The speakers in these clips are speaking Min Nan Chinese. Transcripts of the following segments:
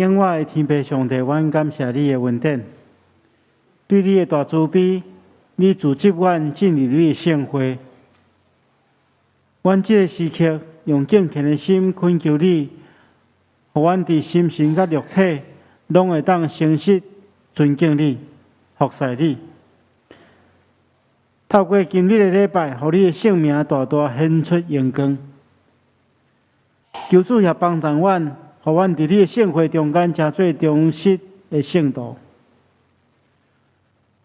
永活的天父上帝，阮感謝你的恩典，對你的大慈悲，你組織阮進入你的聖會。阮這个時刻用敬虔的心懇求你，予阮佇心神佮肉體，攏會當誠實尊敬你、服侍你。透過今日的禮拜，予你的聖名大大顯出榮光。求主也幫助阮，予阮佇你的聖會中間，成做忠實的聖徒。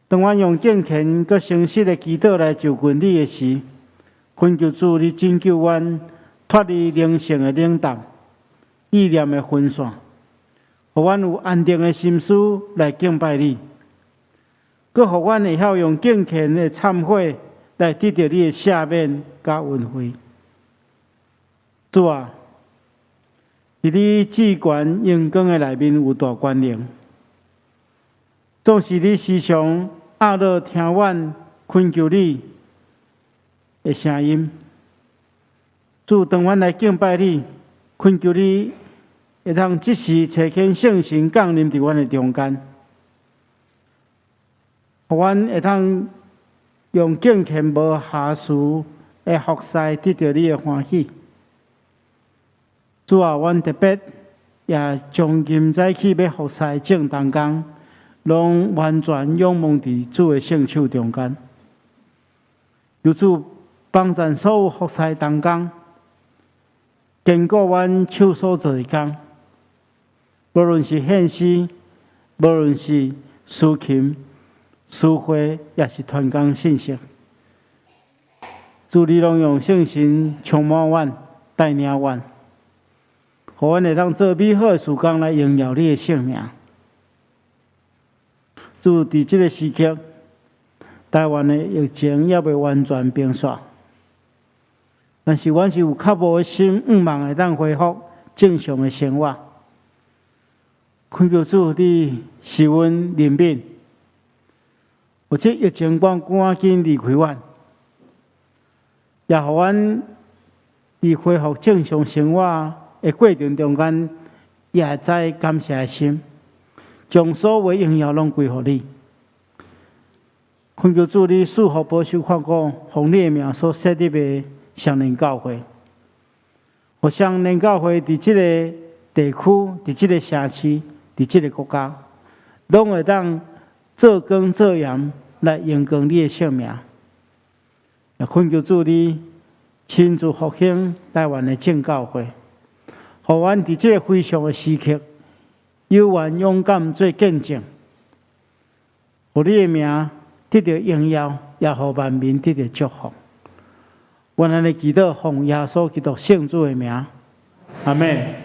當阮用敬虔佮誠實的祈禱來就近你的時，懇求主你拯救阮脫離靈性的冷淡、意念的分散，予阮有安定的心思來敬拜你，閣予阮會曉用敬虔的懺悔來得著你的赦免佮恩惠。主啊，佇你至懸榮光的內面有大權能，總是你時常壓落聽阮懇求你的聲音。主，當阮來敬拜你，懇求你會當即時差遣聖神降臨佇阮的中間，予阮會當用敬虔無瑕疵的服侍，得著你的歡喜。主啊，阮特別也將今早起欲服侍眾同工，攏完全仰望佇主的聖手中間。求主幫贊所有服侍同工，堅固阮手所做的工，無論是獻詩，無論是司琴、司會，抑是傳講信息。主你攏用聖神充滿阮，帶領阮，予阮會當做美好的事工來榮耀你的聖名。主，佇這个時刻，台灣的疫情猶未完全平煞，但是阮是有渴慕的心，向望會當恢復正常的生活。懇求主，你賜阮憐憫，予這疫情趕趕緊離開阮，也予阮佇恢復正常生活的過程中間，也會知感謝的心，將所有榮耀攏歸予你。懇求主，你賜福保守看顧，奉你的名所設立的雙連教會，予雙連教會佇這個地區、佇這個城市、佇這個國家，攏會當做光做鹽來榮光你的聖名。也懇求主你親自復興台灣的正教會，予阮佇這個非常的時刻，有緣勇敢做見證，予你的名得著榮耀，也予萬民得著祝福。阮按呢祈禱，奉耶穌基督聖主的名，阿們。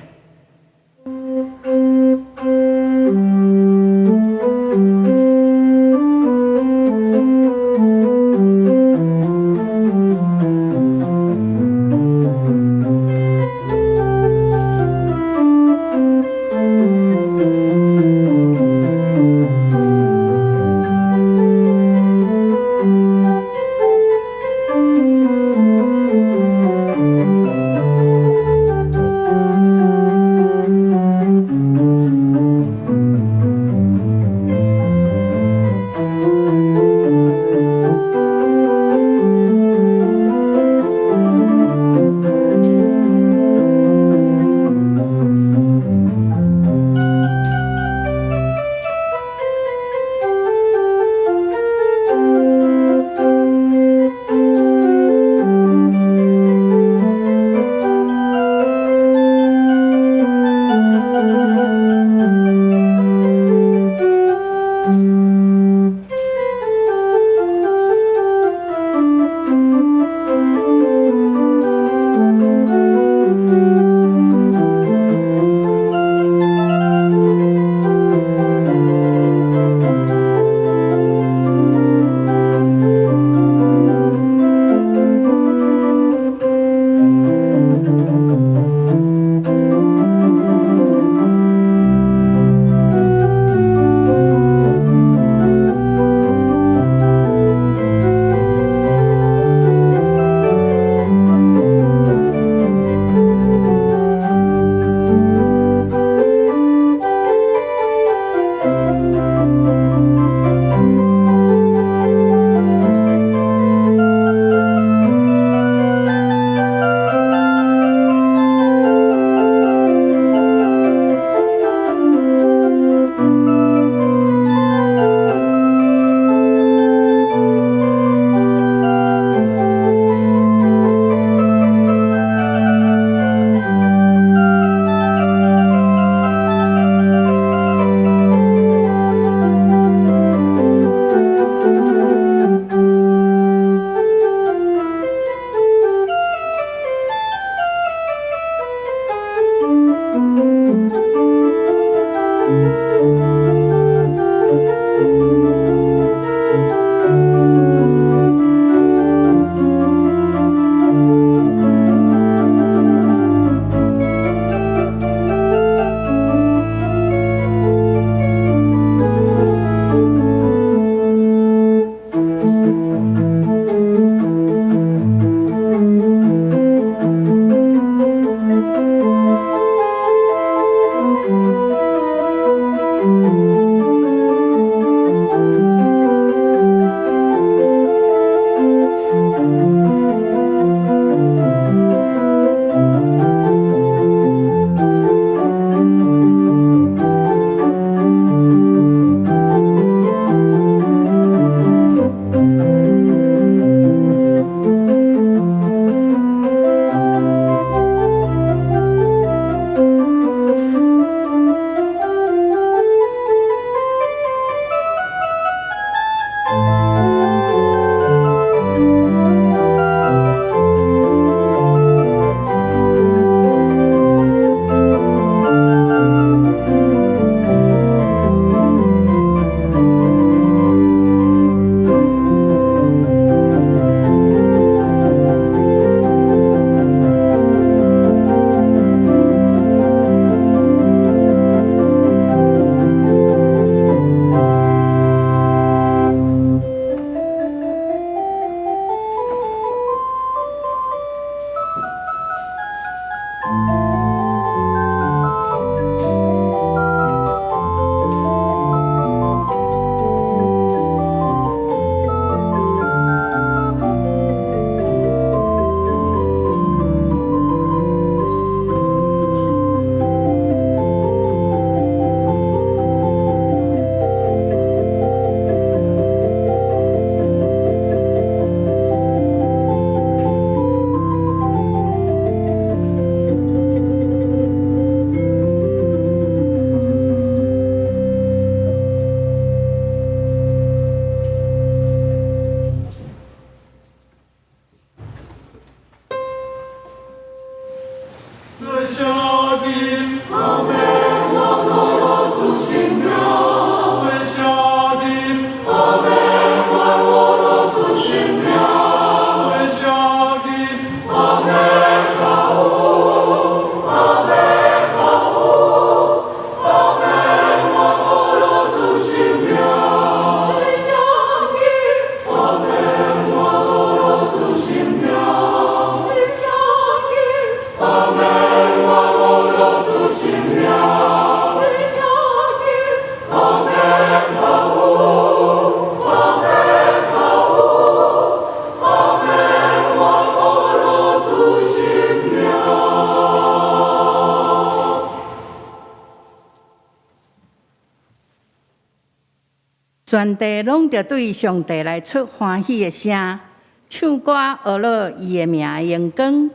全地攏著對上帝來出歡喜的聲，唱歌呵咾伊的名的榮光，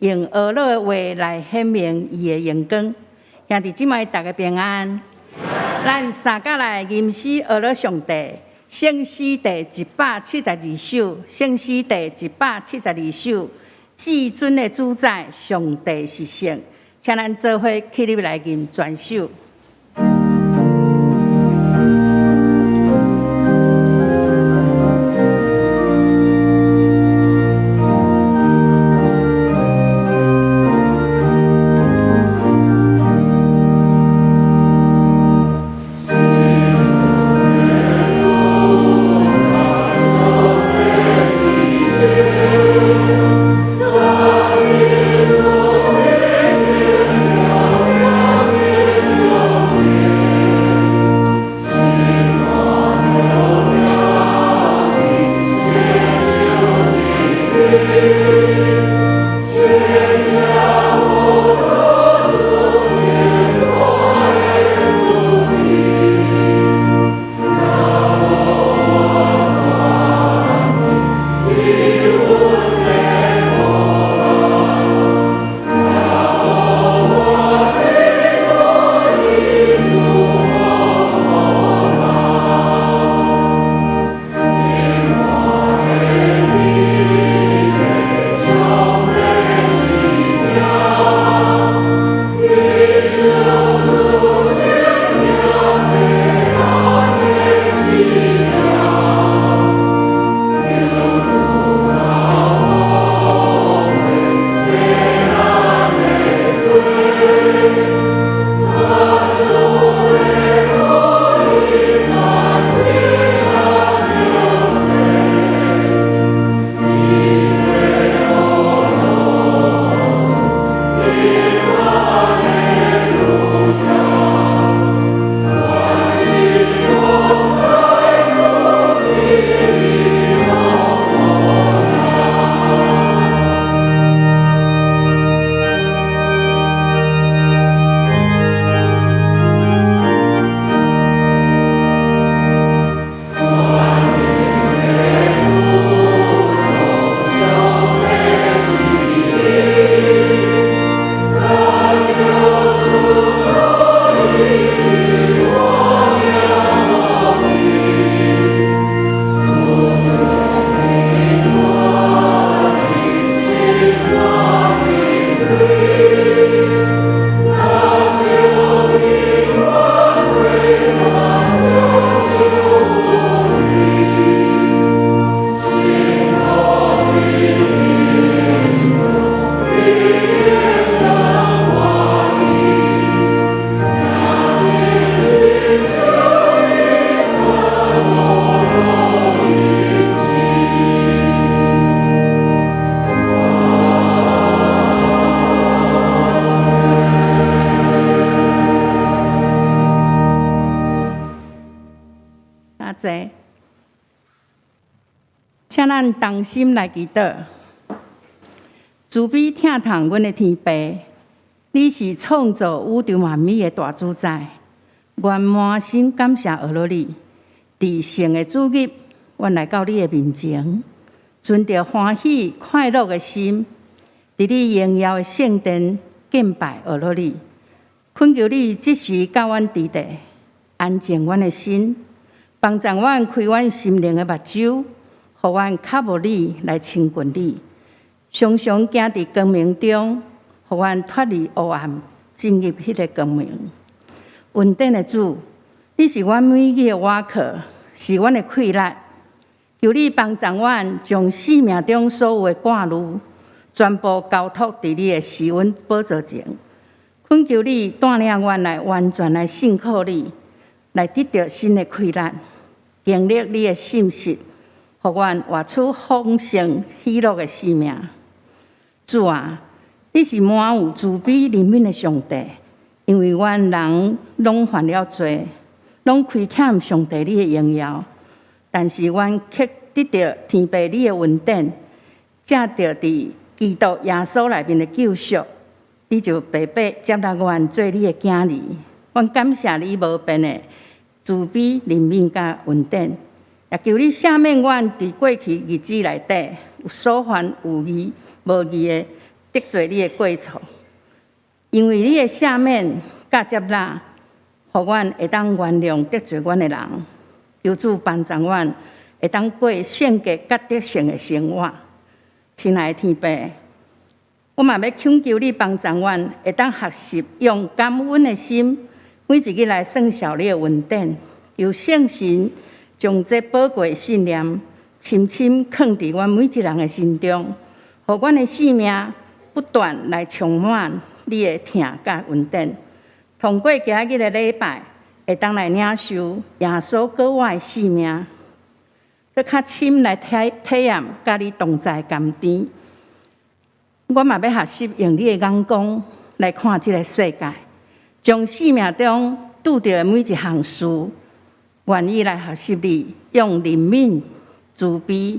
用呵咾的話來顯明伊的榮光。兄弟姊妹，逐家平安。咱三甲來吟詩呵咾上帝，聖詩第172首，聖詩第172首，至尊的主宰，上帝是聖，請咱做伙起立來吟全首。請咱同心來祈禱，慈悲疼痛阮的天父，你是創造宇宙萬物的大主宰，阮滿心感謝呵咾你。佇聖的主日，阮來到你的面前，存著歡喜快樂的心，佇你榮耀的聖殿敬拜呵咾你，懇求你這時佮阮佇佇，安靜阮的心，幫助阮開阮心靈的目睭。予阮靠慕你來親近你，常常行佇光明中，予阮脫離黑暗，進入彼个光明。恩典的主，你是阮每日的倚靠，是阮的氣力。求你幫助阮，將生命中所有的掛慮，全部交託佇你的施恩寶座前。懇求你帶領阮來完全來信靠你，來得著新的氣力，經歷你的信實。予阮活出豐盛喜樂的生命。主啊，你是滿有慈悲憐憫的上帝，因為阮人攏犯了罪，攏虧欠上帝你的榮耀。但是阮卻得著天父你的恩典，藉著佇基督耶穌內面的救贖，你就白白接納阮做你的囝兒。阮感謝你無變的慈悲、憐憫佮恩典，也求你赦免阮佇過去日子內底有所犯有意無意的得罪你的過錯。因為你的赦免佮接納，予阮會當原諒得罪阮的人。求主幫助阮會當過聖潔佮得勝的生活。親愛的天父，我嘛欲懇求你幫助阮會當學習用感恩的心，每一日來算數你的恩典。求聖神將這寶貴信念深深囥佇阮每一人的心中，予阮的生命不斷來充滿你的疼佮恩典。通過今日的禮拜，會當來領受耶穌給我的生命，閣較深來體驗佮你同在的甘甜。我嘛欲學習用你的眼光來看這个世界，將生命中拄著的每一項事，願意來學習你用憐憫、慈悲、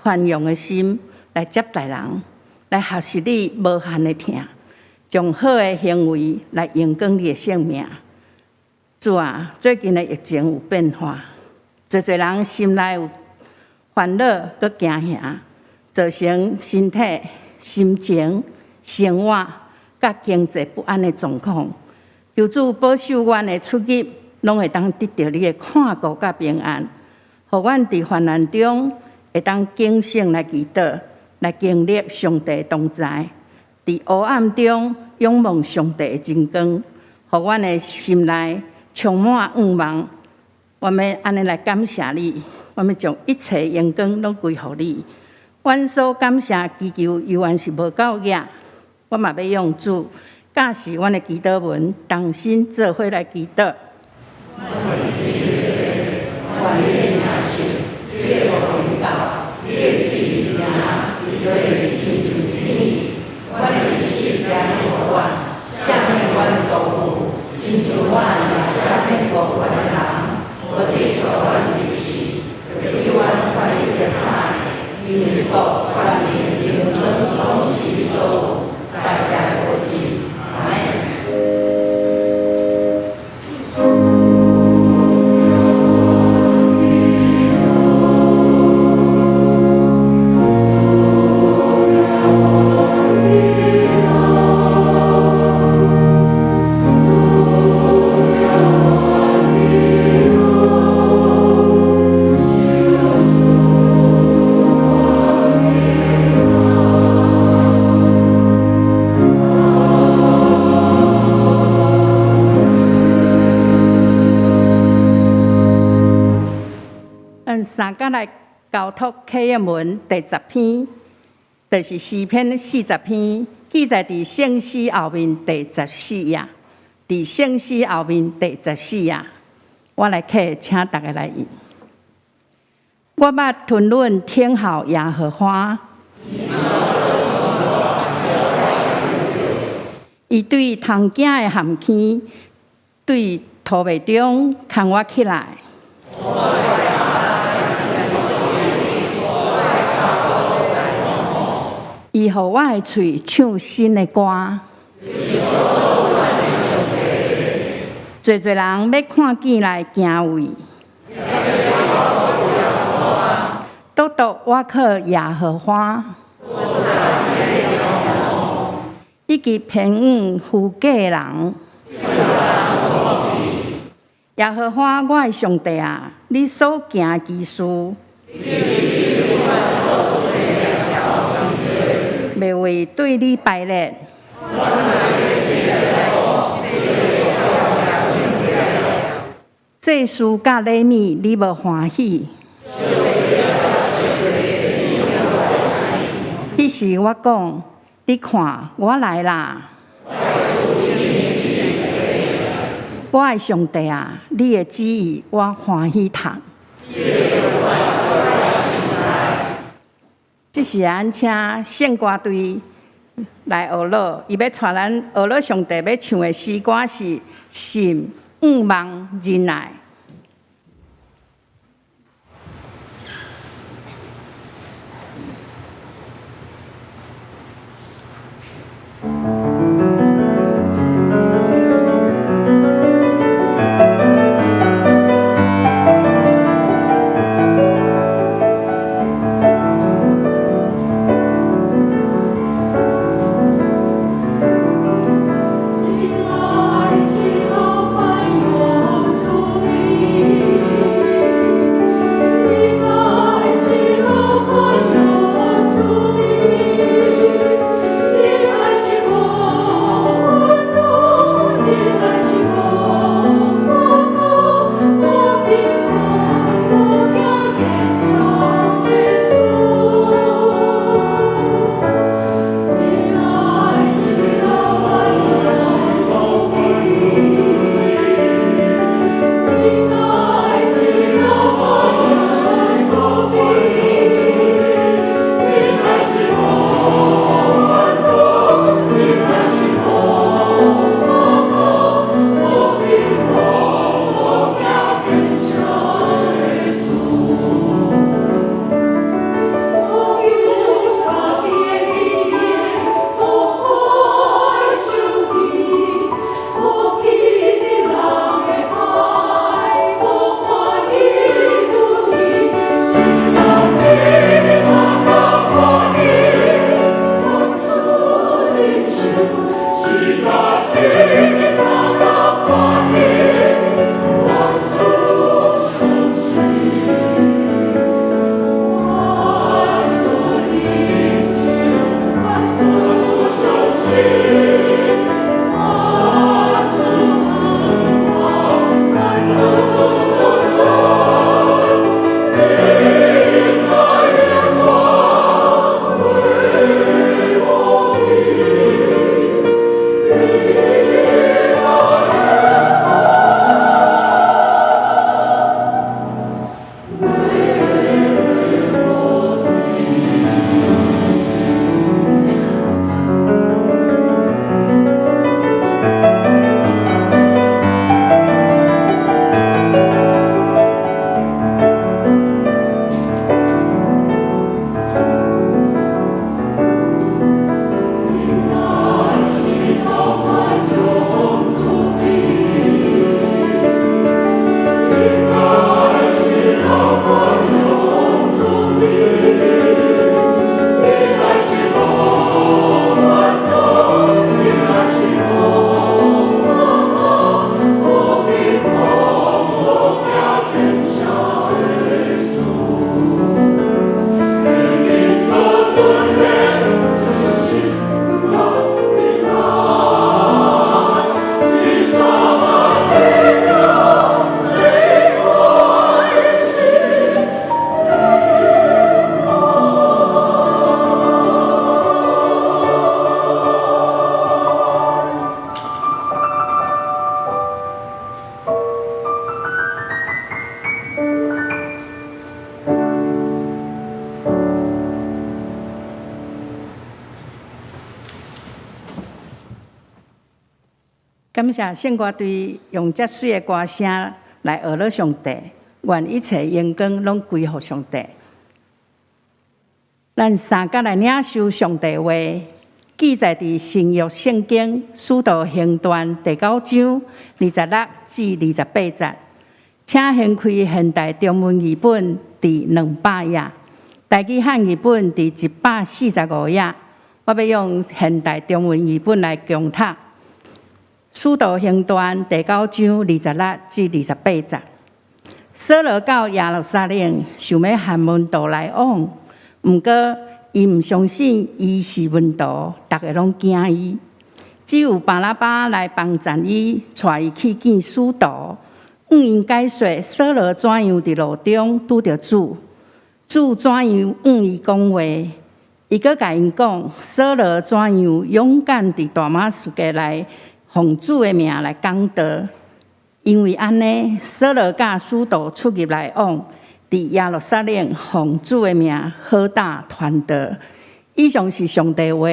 寬容的心來接待人，來學習你無限的疼，將好的行為來榮光你的聖名。主啊，最近的疫情有變化，濟濟人心內有煩惱、閣驚嚇，造成身體、心情、生活佮經濟不安的狀況。求主保守阮的出入，攏會當得著你的看顧佮平安，予阮佇患難中會當警醒來祈禱，來經歷上帝同在，佇黑暗中仰望上帝的真光，予阮的心內充滿盼望。我們按呢來感謝你，我們將一切榮光攏歸予你。阮所感謝祈求，猶原是無夠額。我嘛欲用主教示阮的祈禱文，同心做伙來祈禱。願你的名聖，你的國臨到，你的旨意成，佇地親像佇天。阮的一食今日予阮，赦免阮的過誤，親像阮也赦免過阮的人。無得帶阮入試，著救阮脫離欲歹。因為國、權柄、榮光攏是你所有，代代無盡。阿們。咱三甲來交託契約文第十篇，就是詩篇40篇，記載佇聖詩後面第十四頁，佇聖詩後面第十四頁，我來課，請大家來應。我捌吞忍等候耶和華，伊對蟲囝的蚶坑，對塗糜中牽我起來。伊予我的喙唱新的歌，濟濟人欲看見來敬畏。獨獨我靠耶和華，以及偏遠虛假的人。耶和華我的上帝啊，你所行的奇事，袂為對你敗裂。祭司佮禮物，你無歡喜。彼時我講，你看，我來啦。我的上帝啊，你的旨意我歡喜讀。這時咱請聖歌隊來學樂，伊欲帶咱學樂上帝欲唱的詩歌是《信、仰望、忍耐》。感謝聖歌隊用遮媠的歌聲來學了上帝，願一切榮光攏歸予上帝。咱三甲來領受上帝話，記載佇新約聖經使徒行傳第九章26至28節，請掀開現代中文譯本佇200頁，台語漢譯本佇145頁。我欲用現代中文譯本來恭讀。使徒行傳第九章26至28節，掃羅到耶路撒冷，想欲和門徒來往，毋過𪜶毋相信伊是門徒，逐个攏驚伊。只有巴拿巴來幫贊伊，帶伊去見使徒，向𪜶解說掃羅怎樣佇路中拄著主，主怎樣向伊講話，伊閣共𪜶講掃羅怎樣勇敢佇大馬士革內奉主的名來講道。因為按呢，掃羅佮使徒出入來往，佇耶路撒冷奉主的名好膽傳道。以上是上帝話，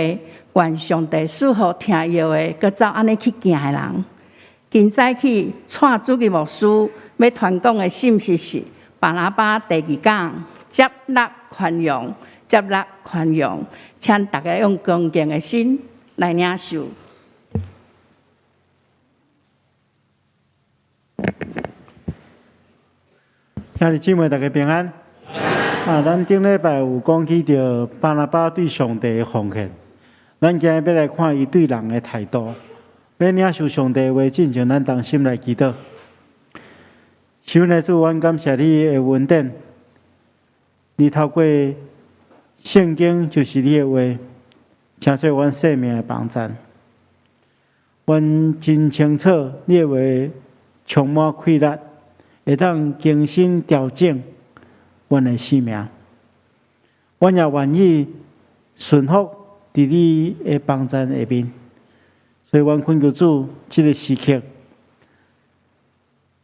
願上帝賜予聽藥的，閣照按呢去行的人。今早起，蔡主任牧師欲傳講的信息是巴拿巴第二講，接納寬容，接納寬容，請大家用恭敬的心來領受。兄弟姊妹，大家平安。啊，咱頂禮拜有講起著巴拿巴對上帝的奉獻，咱今日欲來看伊對人的態度。欲領受上帝的話進前，咱同心來祈禱。親愛的主，阮感謝你的恩典，你透過聖經就是你的話，成做阮生命的幫贊。阮真清楚你的話充滿氣力，會當更新調整阮的生命。阮也願意順服佇你的幫贊下面，所以阮懇求主，這个時刻，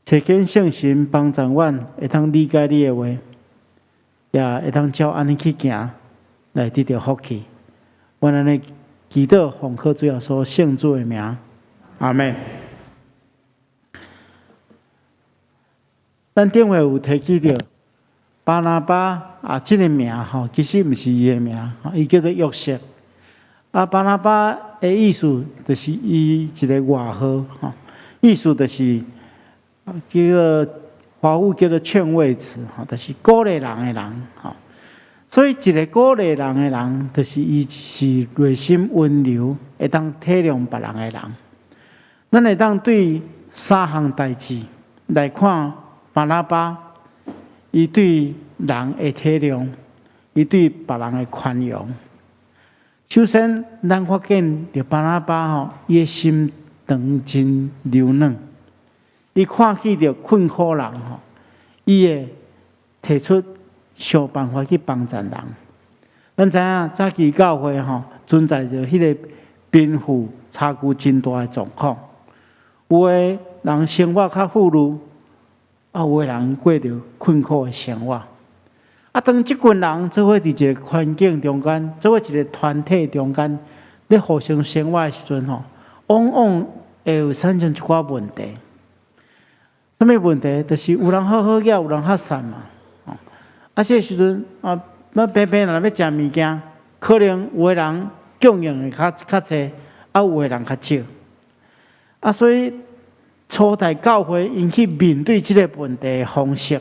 差遣聖神幫助阮，會當理解你的話，也會當照按呢去行，來得著福氣。阮按呢祈禱，奉靠主耶穌聖子的名，阿們。咱頂回有提起著巴拿巴啊，這个名吼，其實毋是伊的名，伊叫做約瑟。啊，巴拿巴的意思就是伊一个外號，吼，意思就是叫做華語叫做勸慰詞，吼，就是鼓勵人的人，吼。所以一个鼓勵人的人，就是伊是內心溫柔，會當體諒別人的人。咱會當對三項代誌來看巴拿巴，伊對人的體諒，伊對別人的寬容。首先，咱發現著巴拿巴吼，伊的心腸真柔軟，伊看見著困苦人吼，伊會提出想辦法去幫助人。咱知影早期教會吼存在著彼个貧富差距真大的狀況，有的人生活較富裕，啊，有的人過著困苦的生活。啊，當這群人做伙佇一个環境中間，做伙一个團體中間，咧互相生活的時陣吼，往往會有產生一寡問題。啥物問題？就是有人好好額，有人較散嘛。啊，這个時陣啊，咱平平若欲食物件，可能有的人供應的較較濟，啊，有的人較少。啊，所以初代教會𪜶去面對這个問題的方式，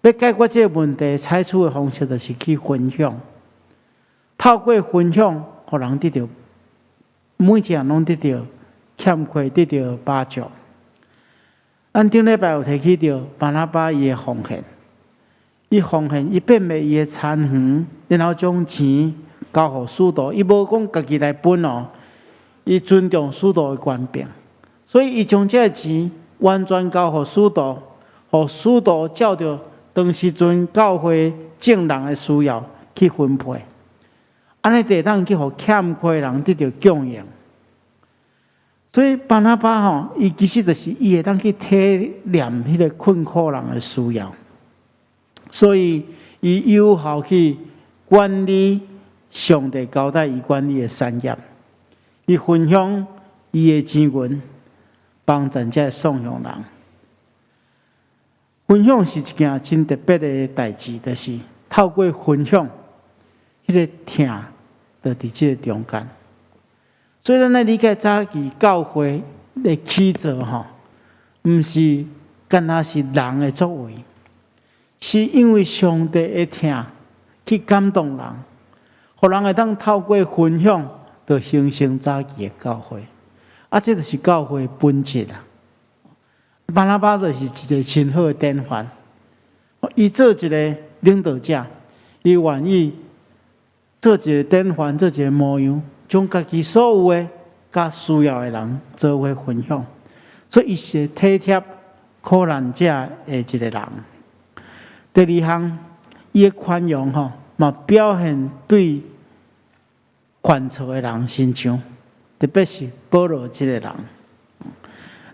欲解決這个問題，採取的方式就是去分享。透過分享，予人得著每一個人攏得著欠缺，得著飽足。咱頂禮拜有提起著巴拿巴伊的奉獻，伊奉獻，伊變賣伊的田園，然後將錢交予使徒，伊無講家己來分哦，伊尊重使徒的權柄，所以伊將這个錢完全交予使徒，予使徒照著當時陣教會眾人的需要去分配，按呢就會當去予欠缺的人得著供應。所以巴拿巴吼，伊其實就是伊會當去體諒彼个困苦人的需要，所以伊有效去管理上帝交代伊管理的產業，伊分享伊的錢銀，幫贊這个送養人。分享是一件真特別的代誌，就是透過分享，彼個疼就佇這个中間。所以咱來理解早期教會的起造吼，毋是干焦是人的作為，是因為上帝的疼去感動人，予人會當透過分享，就形成早期的教會。啊，這就是教會本質啊！巴拿巴就是一個真好的典範，伊做一個領導者，伊願意做一個典範，做一個模樣，將家己所有的佮需要的人做伙分享，所以伊是體貼苦難者的一個人。第二項，伊的寬容吼，嘛表現對犯錯的人身上，特別是保羅這個人。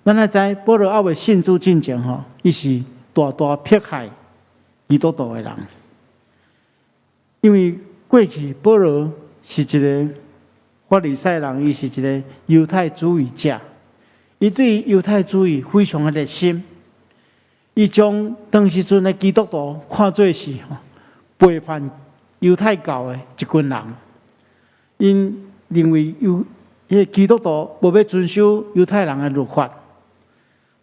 咱愛知保羅猶未信主進前吼，伊是大大迫害基督徒的人。因為過去保羅是一個法利賽人，伊是一個猶太主義者，伊對猶太主義非常的熱心，伊將當時陣的基督徒看做是背叛猶太教的一群人，𪜶認為猶彼个基督徒無欲遵守猶太人的律法，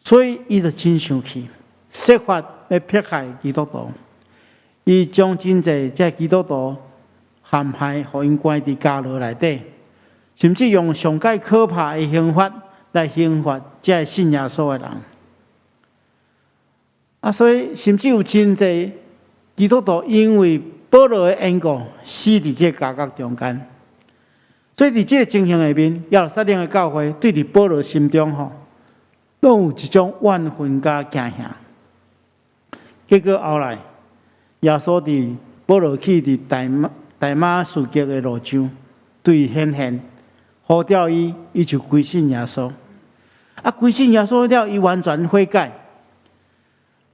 所以伊就真生氣，設法欲迫害基督徒。伊將真濟這基督徒陷害，予𪜶關佇監牢內底，甚至用上蓋可怕的刑罰來刑罰這信耶穌的人。啊，所以甚至有真濟基督徒因為保羅的緣故，死佇這個監獄中間。所以佇這個情形下面，耶路撒冷的教會對佇保羅心中吼，攏有一種怨恨佮驚嚇。結果後來，耶穌佇保羅去佇大馬士革的路上，對伊顯現，呼召伊，伊就歸信耶穌。啊，歸信耶穌了，伊完全悔改。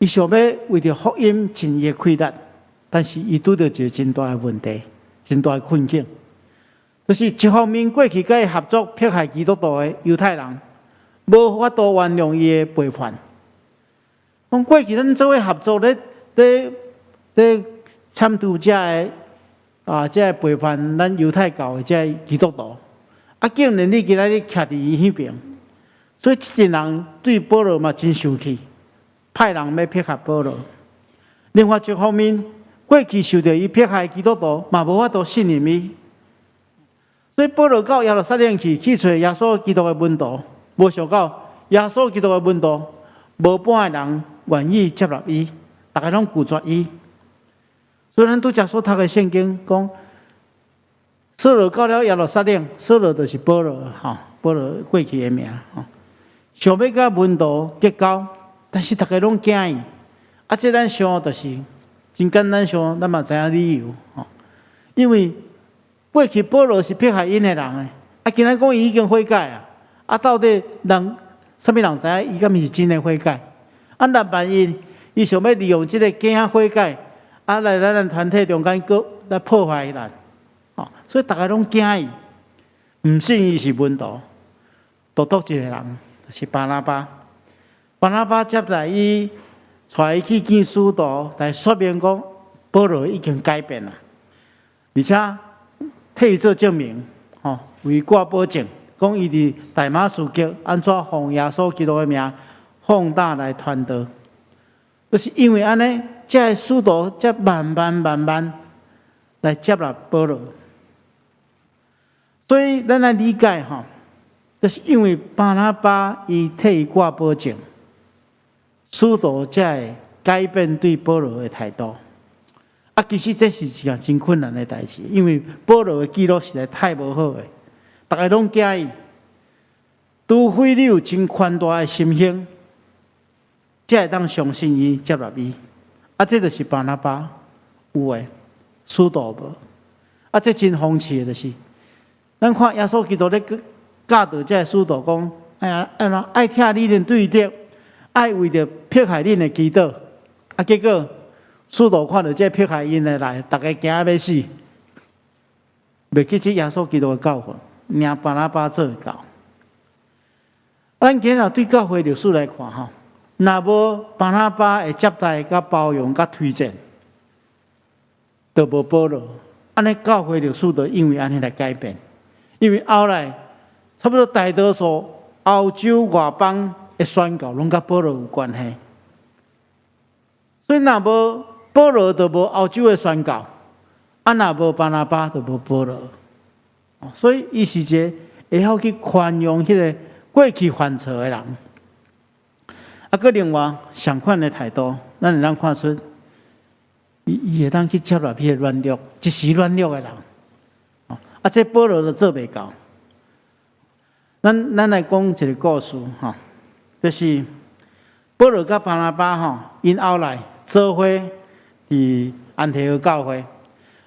伊想欲為著福音盡伊的氣力，但是伊拄著一個真大的問題，真大的困境，就是一方面過去佮伊合作迫害基督徒的猶太人，無法度原諒伊的背叛。講過去咱做伙合作咧，咧咧參與這个啊，這个背叛咱猶太教的這个基督徒，啊，竟然你今仔日徛佇伊彼爿，所以這陣人對保羅嘛真生氣，派人欲迫害保羅。另外一方面，過去受著伊迫害基督徒嘛無法度信任伊，所以保羅到耶路撒冷去，去揣耶穌基督的門徒，無想到耶穌基督的門徒無半个人願意接納伊，逐家攏拒絕伊。所以咱拄才所讀的聖經講，掃羅到了耶路撒冷，掃羅就是保羅，吼，保羅過去的名，吼，想欲佮門徒結交，但是逐家攏驚伊。啊，這咱想就是真簡單想，咱嘛知影理由，吼，因為過去保羅是迫害𪜶的人的，啊，今仔講伊已經悔改啊，啊，到底人啥物人知影伊敢毋是真的悔改？啊，若萬一伊想欲利用這個假悔改，啊，來咱團體中間閣來破壞咱，吼，所以逐家攏驚伊，毋信伊是門徒，獨獨一個人，就是巴拿巴。巴拿巴接來伊，帶伊去見使徒，來說明講保羅已經改變啦，而且替伊做證明，吼，為伊掛保證，講伊佇大馬士革按怎奉耶穌基督的名放膽來傳道，就是因為按呢，這个使徒才慢慢慢慢來接納保羅。所以咱來理解吼，就是因為巴拿巴伊替伊掛保證，使徒才會改變對保羅的態度。啊，其實這是一件真困難的代誌，因為保羅的記錄實在太無好的，逐家攏驚伊。除非你有真寬大的心胸，才會當相信伊、接納伊。啊，這就是巴拿巴有的，使徒無。啊，這真諷刺的就是，咱看耶穌基督咧教導這个使徒講：哎呀，按怎愛疼你的對敵，愛為著迫害恁的祈禱。啊，結果使徒看著這迫害𪜶的來，逐家驚欲死，袂記得耶穌基督的教訓，領巴拿巴做會到。咱今日對教會歷史來看吼，若無巴拿巴的接待、佮包容、佮推薦，就無保羅。按呢教會歷史就因為按呢來改變，因為後來差不多大多數歐洲外邦的宣教攏佮保羅有關係，所以若無保羅就無歐洲的宣教，啊若無巴拿巴就無保羅。所以伊是一個會曉去寬容彼個過去犯錯的人。啊，閣另外相款的態度，咱會當看出，伊會當去接納彼個軟弱，一時軟弱的人。啊，這保羅就做袂到。咱來講一個故事吼，就是保羅佮巴拿巴吼，𪜶後來做伙佇安提阿教會，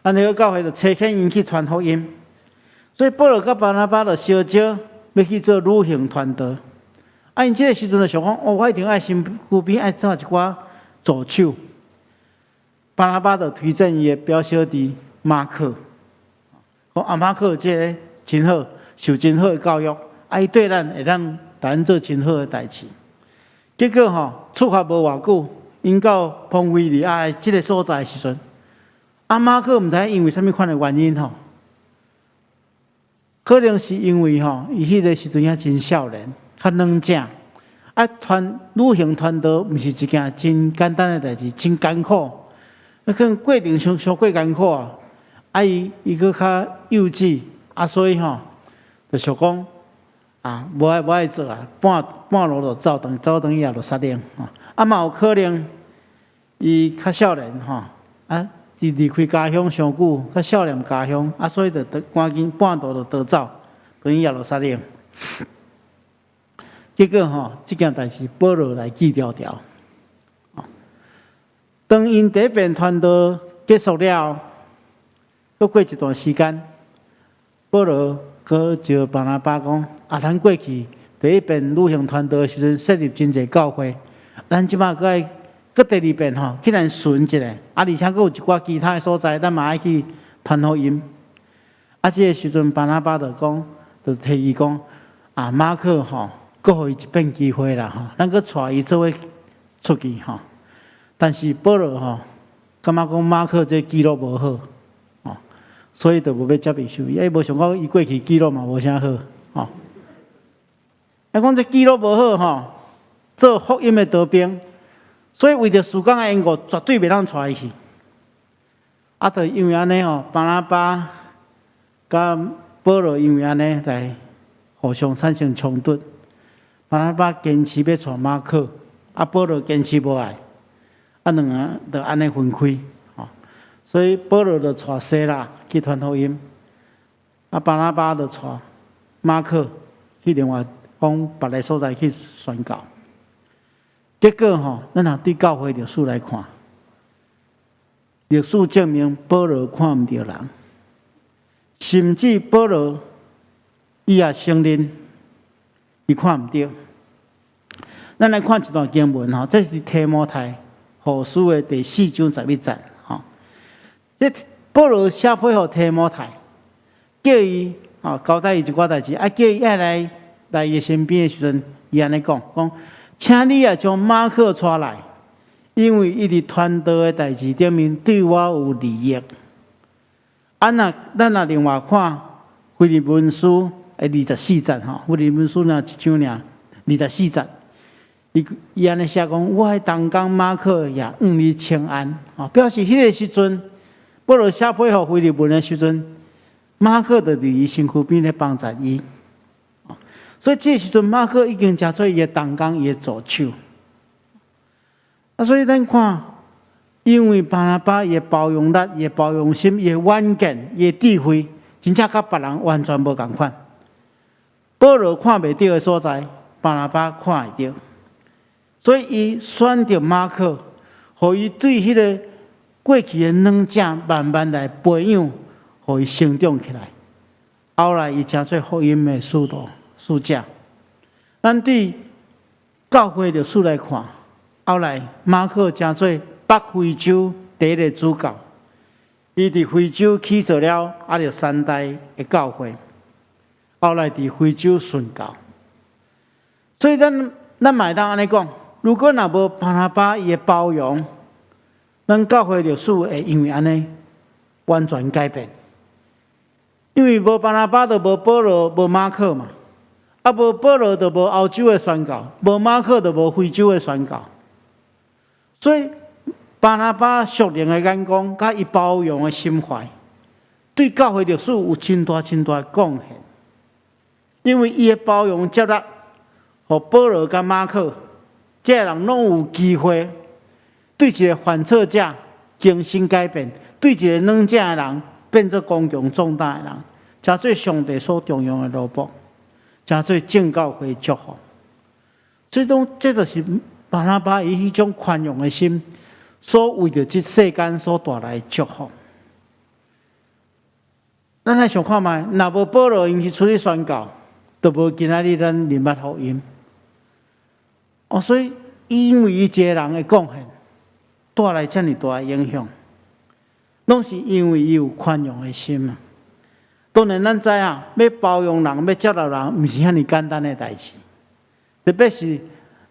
安提阿教會就差遣𪜶去傳福音，所以保羅佮巴拿巴就相招欲去做旅行傳道。啊，𪜶這个時陣就想講，哦，我一定愛身軀邊愛帶一寡助手。巴拿巴就推薦伊的表小弟馬可，講啊，馬可這个真好，受真好的教育，啊，伊對咱會當替咱做真好的代誌。結果吼，出發無偌久，𪜶到彭菲利亞的這个所在的時陣，啊，馬可毋知因為啥物款的原因吼，可能是因為吼，伊彼個時陣猶真少年，較軟正，啊，旅行傳道毋是一件真簡單的代誌，真艱苦，啊，可能過程傷過艱苦啊，啊，伊閣較幼稚，啊，所以吼，就想講啊，無愛做啊，半路就走轉，走轉去耶路撒冷，吼，啊，嘛有可能伊較少年吼，啊，伊離開家鄉傷久，較少年家鄉，啊，所以就趕緊半途就逃走，轉去耶路撒冷。結果吼，這件代誌保羅來記牢牢。當𪜶第一遍傳道結束了，閣過一段時間，保羅閣招巴拿巴講：啊，咱過去第一遍旅行傳道的時陣，設立真濟教會，咱這擺閣愛閣第二遍吼，去咱巡一下，啊，而且閣有一寡其他的所在，咱嘛愛去傳福音。啊，這个時陣巴拿巴就講，就提議講：啊，馬可吼，閣予伊一遍機會啦吼，咱閣帶伊做伙出去吼。但是保羅吼，感覺講馬可這記錄無好，吼，所以就無欲接受伊。伊無想講伊過去記錄嘛無啥好，吼。啊，講這記錄無好吼，做福音的逃兵，所以為著事工的緣故，絕對袂當帶伊去。啊，就因為按呢吼，巴拿巴佮保羅因為按呢來互相產生衝突。巴拿巴堅持欲帶馬可，啊，保羅堅持無愛，啊，兩个就按呢分開，吼。所以保羅就帶西拉去傳福音，啊，巴拿巴就帶馬可去另外往別个所在去宣教。結果吼，咱若對教會歷史來看，歷史證明保羅看毋著人，甚至保羅伊也承認伊看毋著。咱來看一段經文吼，這是提摩太後書的第四章十一節吼。這保羅寫批予提摩太，叫伊吼交代伊一寡代誌，啊，叫伊愛來伊身邊的時陣，伊按呢講講，請你也將馬可帶來，因為伊佇傳道的代誌頂面對我有利益。啊，若咱若另外看腓利門書的二十四節吼，腓利門書若一章爾，二十四節，伊按呢寫講，我的同工馬可也向你請安，吼，表示彼个時陣，保羅寫批予腓利門的時陣，馬可就佇伊身軀邊咧幫助伊。所以這時陣馬可已經成做伊的同工，伊的助手。啊，所以咱看，因為巴拿巴伊的包容力、伊的包容心、伊的遠見、伊的智慧，真正佮別人完全無仝款。保羅看袂著的所在，巴拿巴看會著。所以伊選擇馬可，予伊對彼个過去的軟者慢慢來培養，予伊成長起來。後來伊成做福音的使徒、使者。咱對教會歷史來看，後來馬可成做北非洲第一个主教，伊佇非洲起造了亞歷山大的教會，後來佇非洲殉教。所以咱嘛會當按呢講，如果若無巴拿巴伊的包容，咱教會歷史會因為按呢完全改變。因為無巴拿巴就無保羅，無馬可嘛。啊，無保羅就無歐洲的宣教，無馬可就無非洲的宣教。所以巴拿巴屬靈的眼光，佮伊包容的心懷，對教會歷史有真大真大的貢獻。因為伊的包容接納，予保羅佮馬可，這个人攏有機會對一個犯錯者更新改變，對一個軟正的人變做剛強壯膽的人，成做上帝所重用的奴僕，成做眾教會祝福。所以講，這就是巴拿巴伊彼種寬容的心，所為著這世間所帶來的祝福。咱來想看覓，若無保羅𪜶去出去宣教，就無今仔日咱靈捌福音。哦，所以因為伊一個人的貢獻，帶來遮爾大的影響，攏是因為伊有寬容的心啊。當然，咱知影欲包容人、欲接納人，毋是遐爾簡單的代誌。特別是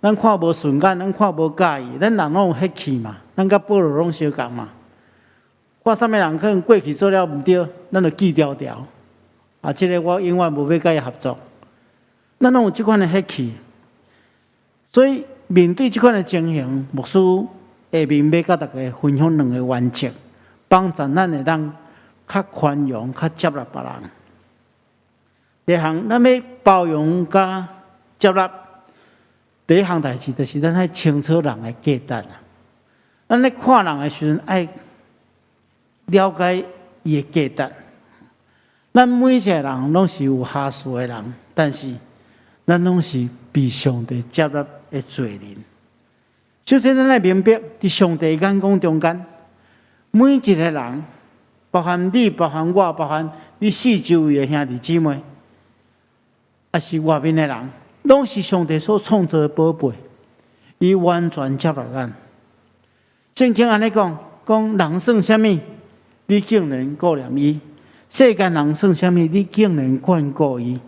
咱看無順眼，咱看無佮意，咱人攏有血氣嘛，咱佮保羅攏相仝嘛。看啥物人可能過去做了毋對，咱就記牢牢。啊，這个我永遠無欲佮伊合作。咱攏有這款的血氣，所以面對這款的情形，牧師下面欲佮大家分享兩個原則，幫助咱會當較寬容、較接納別人。第一項，咱欲包容佮接納，第一項代誌就是咱愛清楚人的價值啊。咱咧看人的時陣，愛了解伊的價值。咱每一個人攏是有瑕疵的人，但是咱攏是被上帝接納的罪人。首先，咱愛明白，佇上帝眼光中間，每一個人，包含你，包含我，包含你四周圍的兄弟姊妹，抑是外面的人，攏是上帝所創造的寶貝，伊完全接納咱。聖經按呢講，講人算啥物，你竟然顧念伊；世間人算啥物，你竟然眷顧伊。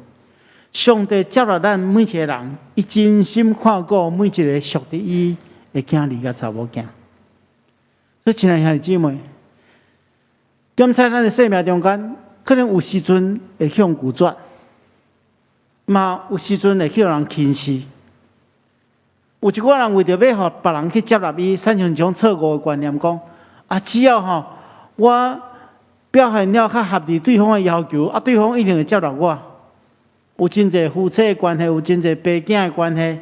上帝接納咱每一個人，伊真心看顧每一個屬佇伊的囝兒佮查某囝。所以，親愛兄弟姊妹，檢查咱的生命中間，可能有時陣會向拒絕，嘛有時陣會予人輕視。有一寡人為著欲予別人去接納伊，產生一種錯誤的觀念，講啊，只要吼我表現了較合佇對方的要求，啊，對方一定會接納我。有真濟夫妻的關係，有真濟爸囝的關係，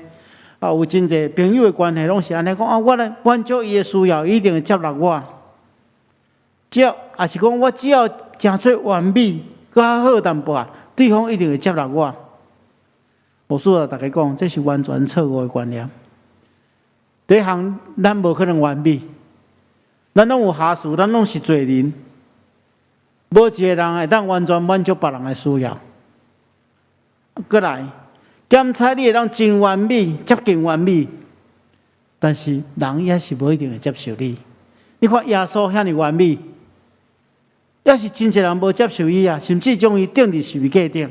啊，有真濟朋友的關係，攏是按呢講啊，我來滿足伊的需要，伊一定會接納我。只要，抑是講我只要誠做完美，較好淡薄仔，對方一定會接納我。牧師共大家講，這是完全錯誤的觀念。第一項，咱無可能完美，咱攏有瑕疵，咱攏是罪人，無一個人會當完全滿足別人的需要。閣來，檢查你會當真完美，接近完美，但是人也是無一定會接受你。你看耶穌遐爾完美，也是真濟人無接受伊啊，甚至將伊釘佇十字架頂。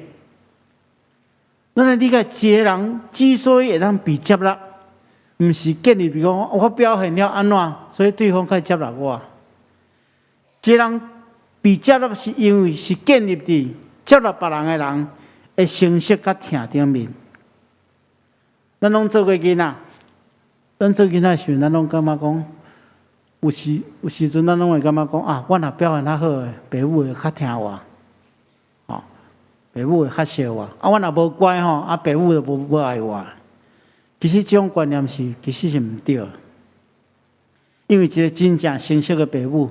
咱來理解，一個人之所以會當被接納，毋是建立佇講我表現了按怎，所以對方較接納我。一個人被接納，是因為是建立佇接納別人的人的誠實佮疼頂面。咱攏做過囡仔，咱做囡仔時陣，咱攏感覺講，有時陣咱攏會感覺講啊，我若表現較好的，爸母會較疼我，吼，爸母會較錫我。啊，我若無乖吼，啊，爸母就無愛我。其實這種觀念其實是毋對。因為一個真正成熟的爸母，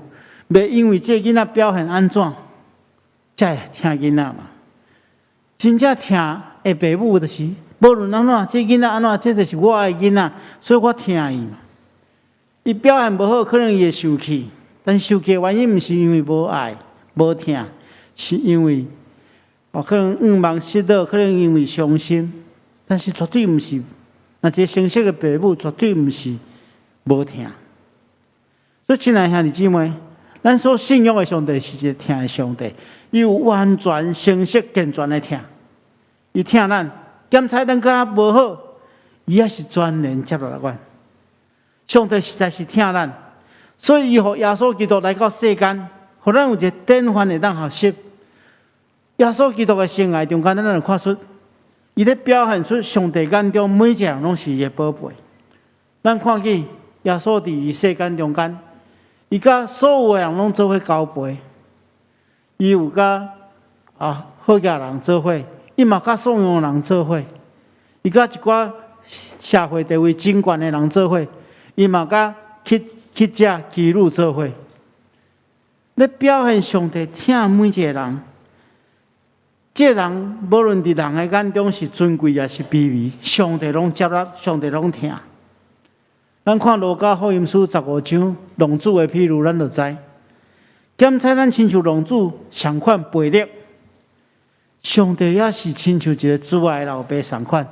袂因為這个囡仔表現按怎，才會疼囡仔嘛。真正疼的爸母就是，無論按怎，這个囡仔按怎，這就是我的囡仔，所以我疼伊嘛。伊表現無好，可能伊會受氣，但是受氣的原因毋是因為無愛、無疼，是因為哦，可能向望失落，可能因為傷心，但是絕對毋是。若一個成熟的爸母，絕對毋是無疼。所以，親愛兄弟姊妹，咱所信仰的上帝是一個疼的上帝，伊有完全、誠實、健全的疼。伊疼咱，檢查咱敢若無好，伊也是全然接納阮。上帝實在是疼咱，所以伊予耶穌基督來到世間，予咱有一个典範會當學習。耶穌基督的生涯中間，咱會看出，伊咧表現出上帝眼中每一个人攏是伊的寶貝。咱看見耶穌佇伊世間中間，伊佮所有的人攏做伙交陪，伊有佮好額人做伙，伊嘛佮散養人做伙，伊佮一寡社會地位真懸的人做伙，伊嘛佮乞乞者妓女做伙，咧表現上帝疼每一个人。這個人無論佇人的眼中是尊貴抑是卑微，上帝攏接納，上帝攏疼。咱看路加福音書15章浪子的譬喻，咱就知。檢採咱親像浪子仝款背逆，上帝也是親像一個慈愛老爸仝款，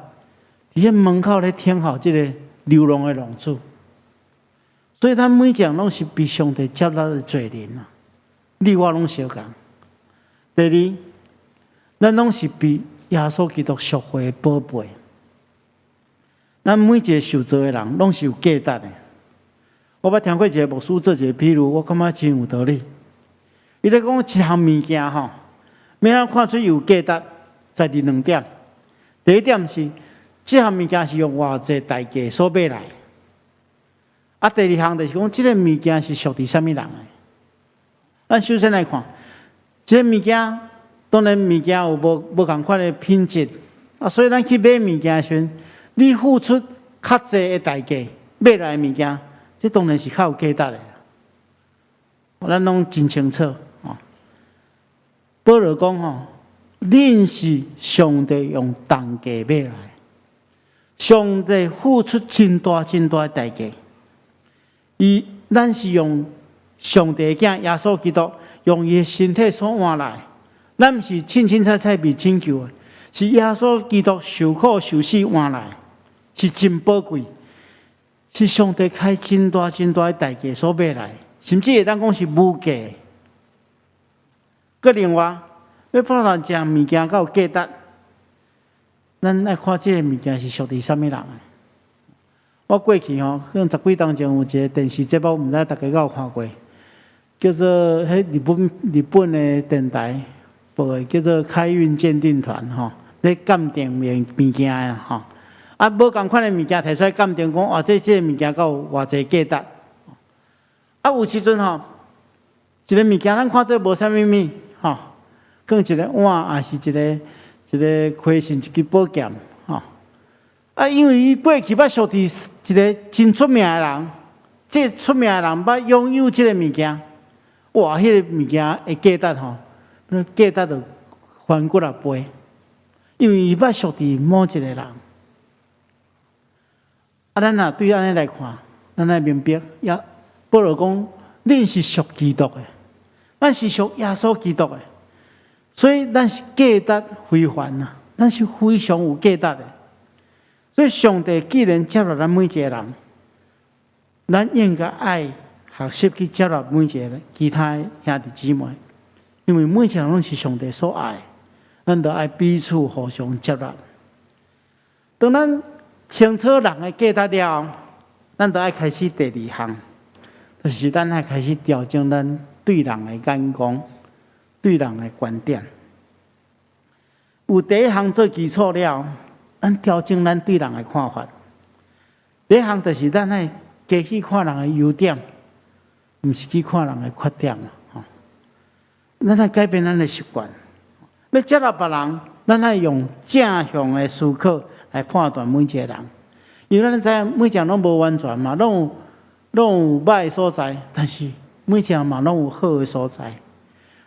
佇彼門口咧等候這個流浪的浪子。所以，咱每一個人攏是被上帝接納的罪人啊！你我攏相仝。第二，咱攏是被耶穌基督贖回的寶貝。咱每一個受造的人，攏是有價值的。我捌聽過一個牧師做一個比喻，我感覺真有道理。伊咧講一項物件吼，欲按怎看出有價值，在佇兩點。第一點是，這項物件是用偌濟代價所買來。啊，第二項就是講，這個物件是屬佇啥物人的。咱首先來看，這個物件，當然物件有無無仝款的品質，啊，所以咱去買物件的時陣，你付出較濟的代價買來的物件，這當然是較有價值的。咱攏真清楚哦。保羅講吼，恁是上帝用重價買來，上帝付出真大真大的代價。伊咱是用上帝的囝耶穌基督用伊的身體所換來，咱毋是凊凊彩彩被拯救的，是耶穌基督受苦受死換來，是真寶貴，是上帝開真大真大的代價所買來，甚至會當講是無價。閣另外，欲判斷一項物件敢有價值，咱愛看這個物件是屬佇啥物人的。我過去吼，可能十幾冬前有一個電視節目，毋知大家敢有看過，叫做彼日本日本的電台播的，叫做《開運鑑定團》吼，咧鑑定物物件的吼。啊，無仝款的物件提出來鑑定，講哇，這這個物件敢有偌濟價值。啊，有時陣吼，一個物件咱看做無啥物物吼，可能一個碗，抑是一個一個盔身，一支寶劍吼。啊，因為伊過去捌屬佇一個真出名的人，這個出名的人捌擁有這個物件，哇，彼個物件的價值吼，價值就翻幾若倍，因為伊捌屬佇某一個人。啊，咱若對按呢來看，咱愛明白，也保羅講，恁是屬基督的，咱是屬耶穌基督的，所以咱是價值非凡啊，咱是非常有價值的。所以上帝既然接納咱每一個人，咱應該愛學習去接納每一個其他的兄弟姊妹，因為每一個人攏是上帝所愛，咱著愛彼此互相接納。當咱清楚人的價值了後，咱著愛開始第二項，就是咱愛開始調整咱對人的眼光、對人的觀點。有第一項做基礎了，咱調整咱對人的看法。第一項就是咱愛加去看人的優點，毋是去看人的缺點啊！吼，咱愛改變咱的習慣，欲接納別人，咱愛用正向的思考來判斷每一個人。因為咱知影每一個人攏無完全嘛，攏有攏有歹的所在，但是每一個人嘛攏有好的所在。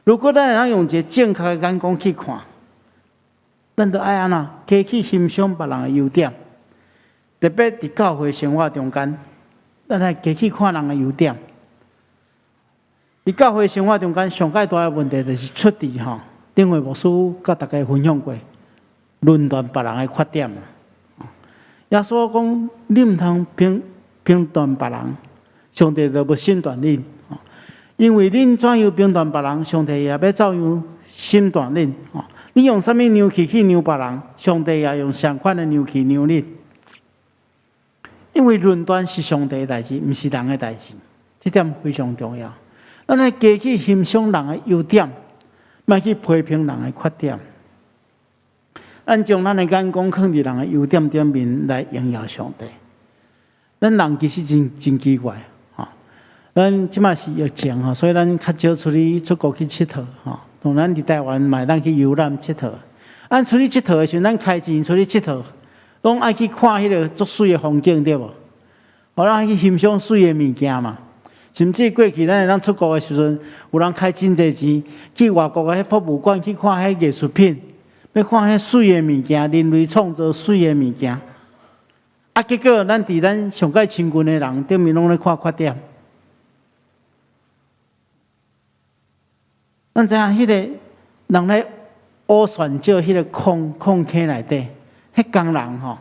如果咱會當用一個正確的眼光去看，咱著愛按怎加去欣賞別人的優點，特別佇教會生活中間，咱愛加去看人的優點。佇教會生活中間，上蓋大的問題就是出佇吼，頂回牧師佮大家分享過，論斷別人的缺點。耶穌講：你毋通評評斷別人，上帝就欲審斷恁。因為恁怎樣評斷別人，上帝也欲照樣審斷恁。你用啥物量器去量別人，上帝也用相款的量器量恁。因為論斷是上帝的代誌，毋是人的代誌，這點非常重要。咱愛加去欣賞人的優點，莫去批評人的缺點。咱將咱的眼光放佇人的優點頂面來榮耀上帝。咱人其實真真奇怪，吼！咱這馬是疫情吼，所以咱較少出去出國去𨑨迌吼。當咱佇台灣嘛會當去遊覽𨑨迌。咱出去𨑨迌的時陣，咱開錢出去𨑨迌，攏愛去看彼個足媠的風景，對無？予咱去欣賞媠的物件嘛。甚至過去咱會當出國的時陣，有人開真濟錢去外國的彼博物館去看彼藝術品，欲看彼媠的物件，人類創造媠的物件。啊，結果咱佇咱上蓋親近的人頂面攏咧看缺點。咱知影彼個人咧挖鑽石彼個礦礦坑內底，彼工人吼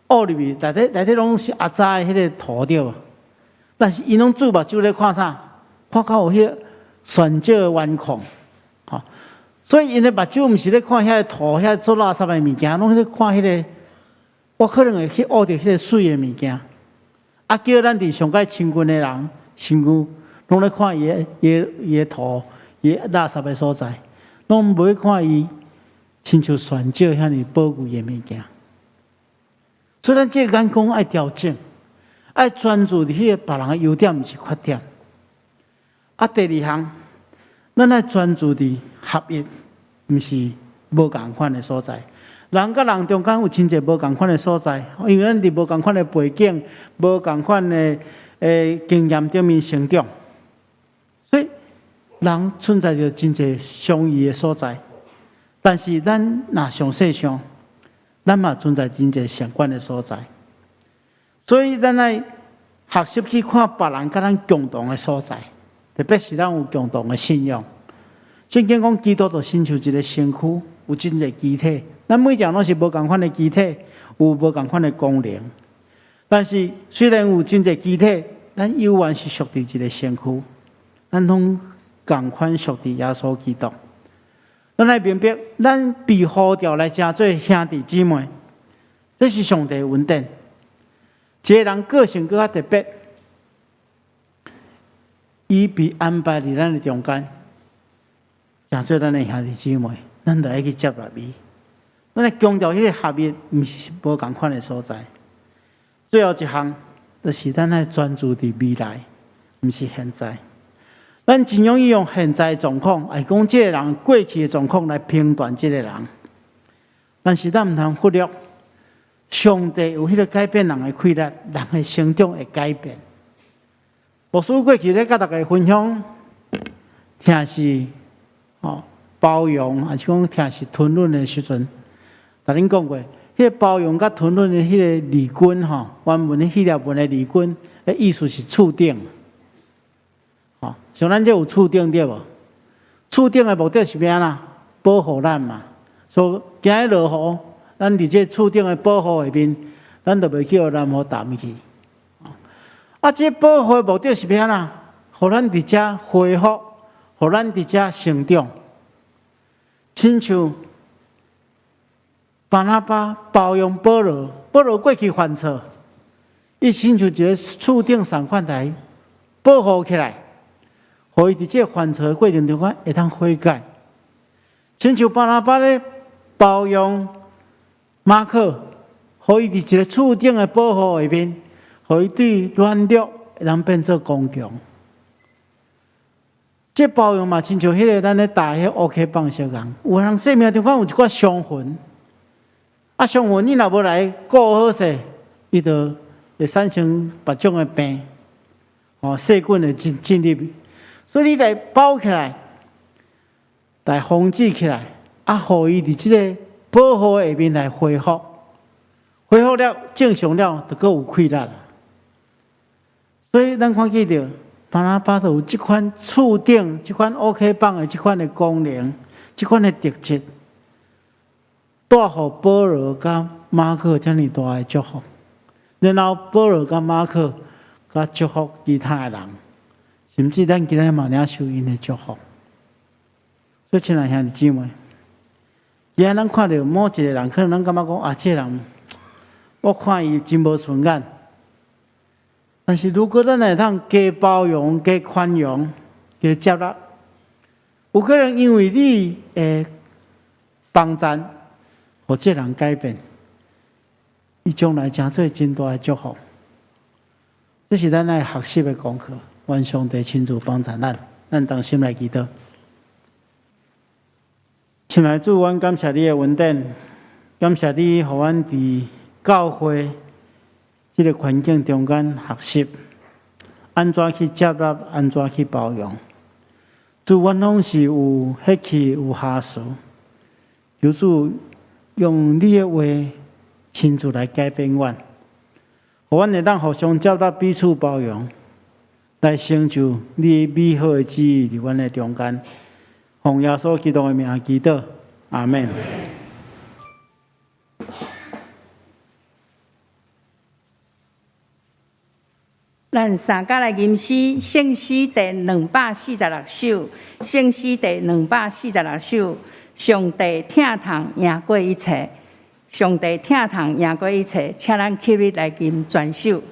挖入去內底內底攏是骯髒的彼個土對無？但是𪜶攏注目睭咧看啥？看到有彼個鑽石的原礦，吼！所以𪜶的目睭毋是咧看遐个土、遐做垃圾的物件，攏咧看彼個。我可能會去挖著彼個媠的物件，啊！叫咱佇上蓋親近的人，身軀攏咧看伊的、伊的、伊的土、伊垃圾的所在，攏無去看伊親像鑽石遐爾寶貴的物件。所以咱這個眼光愛調整，愛專注佇彼個別人的優點，毋是缺點。啊，第二項，咱愛專注佇合一，毋是無仝款的所在。人佮人中間有真濟無仝款的所在，因為咱佇無仝款的背景、無仝款的經驗頂面成長，所以人存在著真濟相異的所在。但是咱若詳細想，咱嘛存在真濟相仝的所在。所以咱愛學習去看別人佮咱共同的所在，特別是咱有共同的信仰。聖經講基督就親像一个身軀，有真濟肢體。咱每一個攏是無仝款的肢體，有無仝款的功能。但是雖然有真濟肢體，咱猶原是屬佇一个身軀，咱攏仝款屬佇耶穌基督。咱愛明白，咱被呼召來成做兄弟姊妹，這是上帝的恩典。一个人個性閣較特別，伊被安排佇咱的中間，成做咱的兄弟姊妹，咱就愛去接納伊。咱來強調彼个合一，毋是無仝款的所在。最後一項，就是咱愛專注佇未來，毋是現在。咱真容易用現在的狀況，來講這个人過去的狀況來評斷這个人。但是咱毋通忽略，上帝有彼个改變人的氣力，人的成長會改變。牧師過去咧佮大家分享，疼惜吼包容，抑是講疼惜吞忍的時陣。共恁講過，彼个包容佮吞忍的彼个字根吼，原文的希臘文的字根的意思是厝頂。吼，像咱這有厝頂對無？厝頂的目的是欲按怎？保護咱嘛。所以今日落雨，咱佇這厝頂的保護下面，咱就袂去予南雨澹去。啊，這保護的目的是欲按怎？予咱佇遮恢復，予咱佇遮成長。親像巴拿巴包容保羅，保羅過去犯錯，伊親像一个厝頂仝款來保護起來，予伊佇這个犯錯的過程中間會當悔改。親像巴拿巴咧包容馬可，予伊佇一个厝頂的保護下面，予伊對軟弱會當變做剛強。這包容嘛，親像彼个咱咧貼彼烏克棒相仝，有人生命中間有一寡傷痕。啊，傷痕你若無來顧好勢，伊就會產生別種的病，哦，細菌會進進入。所以你來包起來，來防止起來，啊，予伊佇這个保護下面來恢復，恢復了正常了，就閣有氣力啦。所以咱看見著巴拿巴就有這款厝頂、這款烏克棒的這款的功能、這款的特質，帶予保羅佮馬可遮爾大的祝福，然後保羅佮馬可佮祝福其他的人，甚至咱今日嘛領受𪜶的祝福。所以，親愛兄弟姊妹，今仔咱看著某一个人，可能咱感覺講啊，這个人我看伊真無順眼，但是如果咱會當加包容、加寬容、加接納，有可能因為你的幫贊，予這人改變，伊將來成做真大的祝福。這是咱愛學習的功課。願上帝親自幫助咱，咱同心來祈禱。親愛主，阮感謝你的恩典，感謝你予阮佇教會這个環境中間學習，按怎去接納，按怎去包容。主，阮攏是有血氣、有瑕疵，求主用你的話親自來改變阮，予阮會當互相接納、彼此包容，來成就你美好的旨意佇阮的中間。奉耶穌基督的名祈禱，阿們。咱三家來吟詩，聖詩第246首，聖詩第246首，上帝疼痛贏過一切，上帝疼痛贏過一切，請咱起立來吟全首。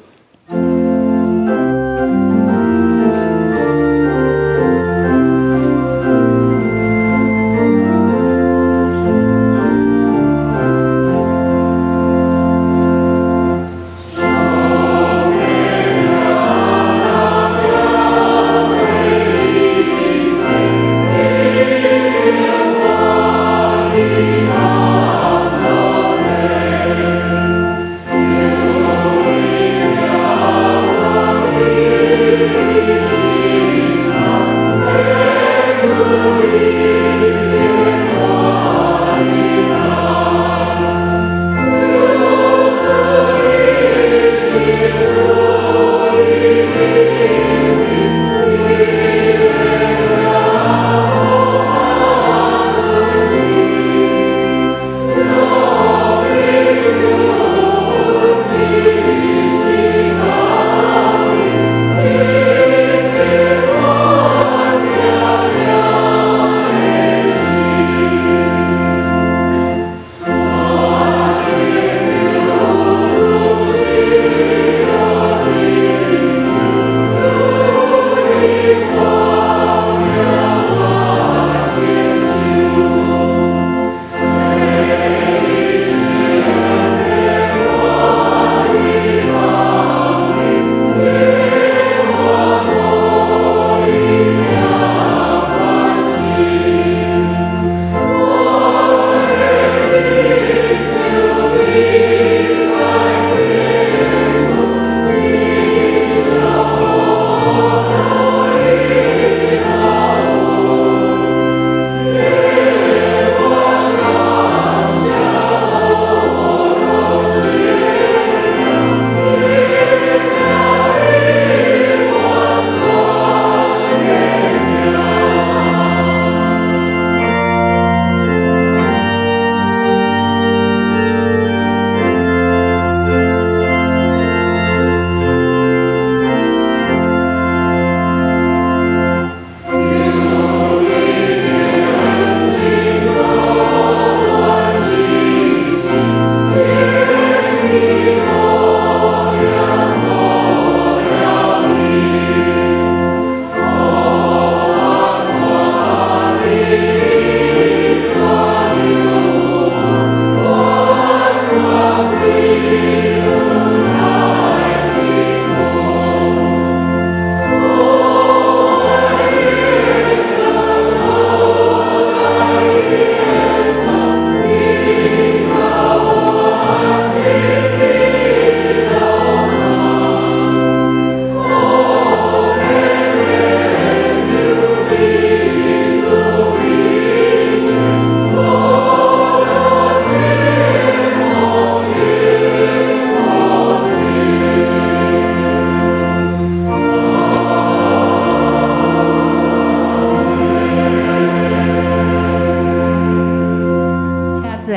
請坐，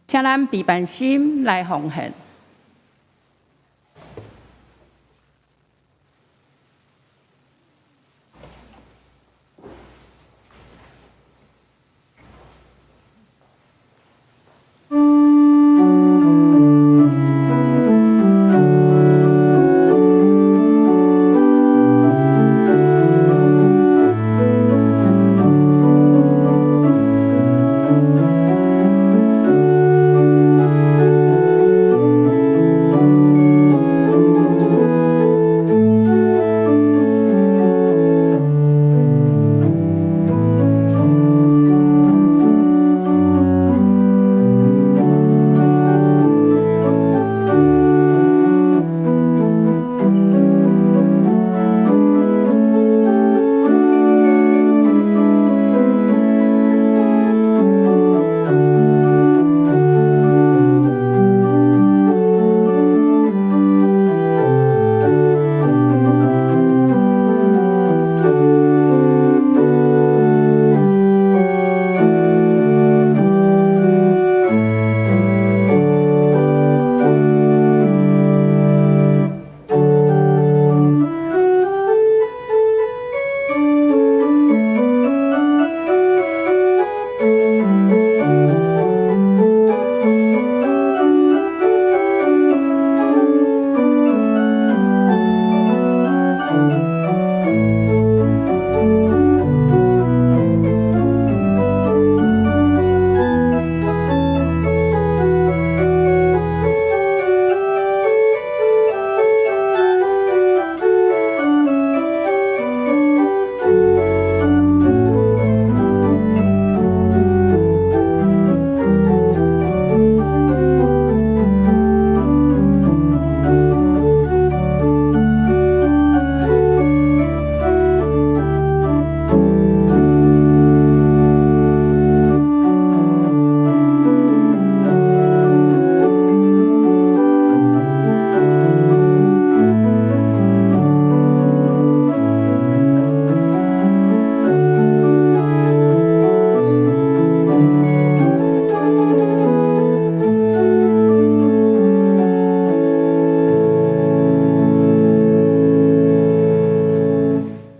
請咱備辦心來奉獻。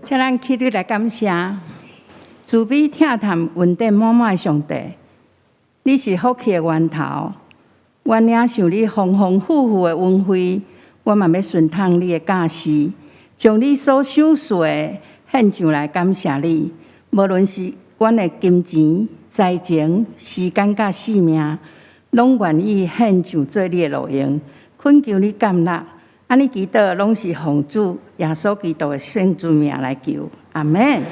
請咱起立來感謝，慈悲疼疼恩典滿滿的上帝，你是福氣的源頭，阮領受你豐豐富富的恩惠，我嘛欲順從你的教示，將你所賞賜的獻上來感謝你。無論是阮的金錢、才情、時間佮性命，攏願意獻上做你的路用，懇求你接納。按呢祈禱攏是奉主耶穌基督的聖尊名來求，阿們。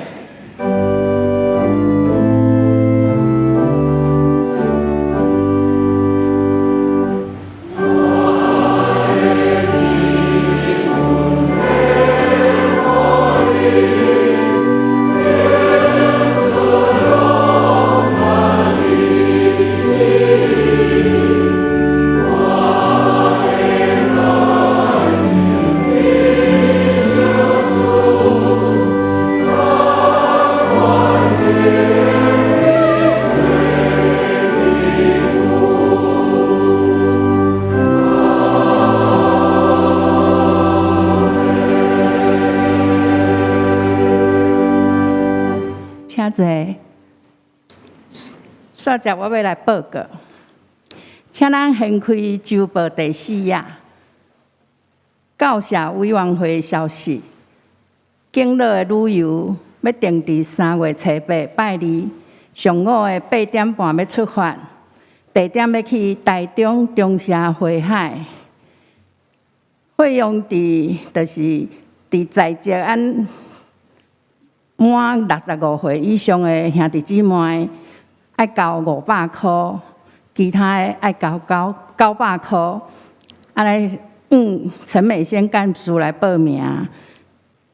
請坐。煞接我欲來報告，請咱掀開週報第四頁，教社委員會消息。景樂的旅遊欲定佇3月初8拜二上午的8點半欲出發，地點欲去台中中社花海，費用佇就是佇在籍按滿65歲以上的兄弟姊妹愛交500箍，其他的愛交900箍。按呢，陳美仙幹事來報名。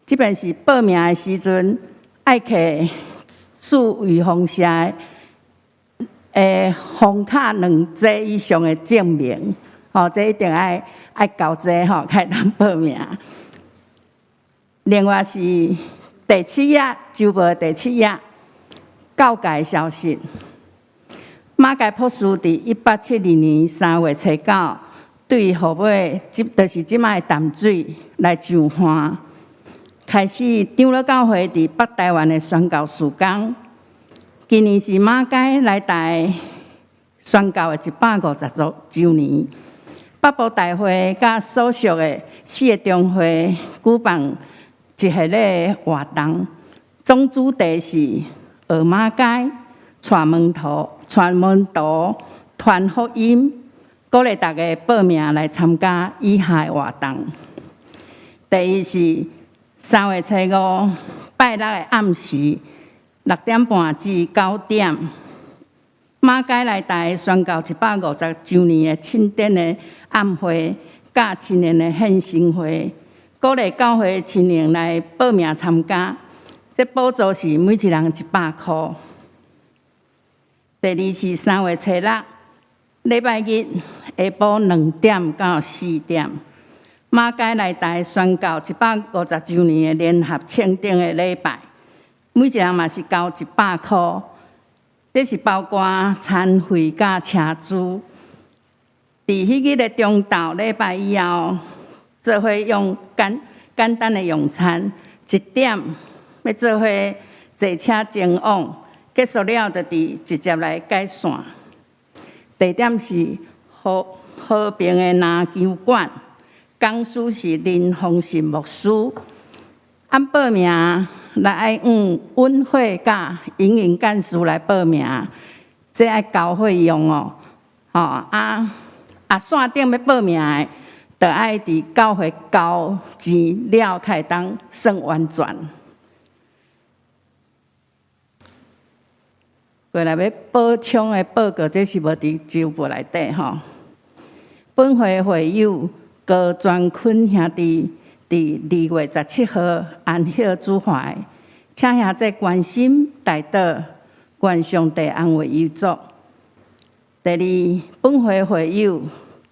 這邊是報名的時陣，愛摕駐裕豐社的房卡兩張以上的證明，吼，這一定愛交這吼，才會當報名。另外是第七頁，週報第七頁，教界消息。馬偕博士佇1872年3月初9，對湖尾，這就是這擺的淡水來上岸，開始長老教會佇北台灣的宣教事工。今年是馬偕來台宣教的150週年。北部大會佮所屬的四個中會舉辦一系列活動，總主題是學馬偕、傳門徒、傳門徒、傳福音，鼓勵大家報名來參加以下的活動。第一是3月初5拜六的暗時6點半至9點，馬偕來台宣教150週年的慶典的暗會，佮青年的獻身會，鼓勵教會青年來報名參加。這補助是每一人100箍。第二是3月初6，禮拜日下晡2點到4點，馬偕來台宣教150週年的聯合慶典的禮拜，每一人嘛是交100箍，這是包括餐費佮車資。佇彼日的中晝禮拜以後，做伙用簡簡單的用餐，1點欲做伙坐車前往，結束了就佇直接來解散。地點是和和平的籃球館，講師是林宏信牧師。按報名來愛用溫慧佮營營幹事來報名，這愛交費用哦。吼啊啊！線頂欲報名的，就愛佇教會交錢了，才會當算完全。過來欲補充的報告，這是無佇週報內底吼。本會會友高專坤兄弟佇2月17號安息主懷，請兄弟關心代禱，願上帝安慰遺族。第二，本會會友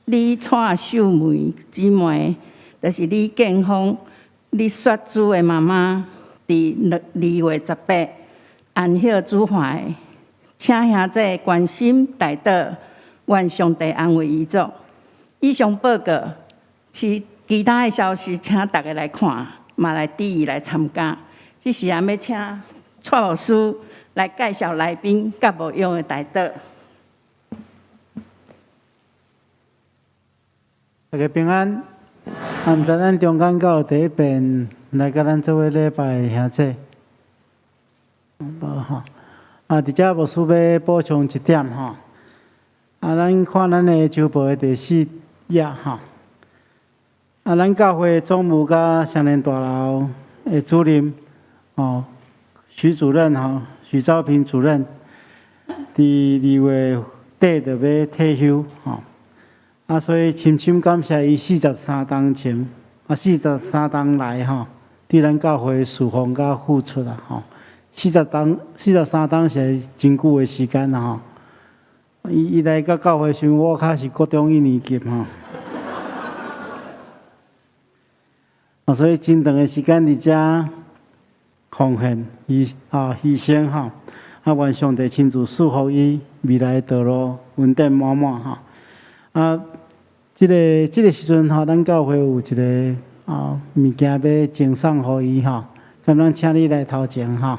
李蔡秀梅姊妹，就是李建峰、李雪珠的媽媽，佇2月18安息主懷，請兄弟關心代禱，願上帝安慰遺族。以上報告，其他的消息，請大家來看，嘛來注意來參加。這時啊，欲請蔡牧師來介紹來賓佮牧養的代禱。大家平安。啊，毋知咱中間敢有第一遍來佮咱做伙禮拜的兄姊，無吼。啊，佇遮牧師欲補充一點吼。啊，咱看咱的週報的第四頁吼。啊，咱教會總務佮雙連大樓的主任，哦，許主任吼，許昭平主任，佇二月底就欲退休吼。啊，所以深深感謝伊四十三冬前，啊，四十三冬來吼，對咱教會侍奉佮付出啊吼。四十冬，四十三冬是真久的時間啦吼。伊伊來到教會時，我較是國中一年級吼。啊，所以真長的時間佇遮奉獻、犧啊犧牲吼。啊，願上帝親自賜福伊未來的道路恩典滿滿吼。啊，這个這个時陣吼，咱教會有一个啊物件欲贈送予伊吼，咁咱請你來頭前吼。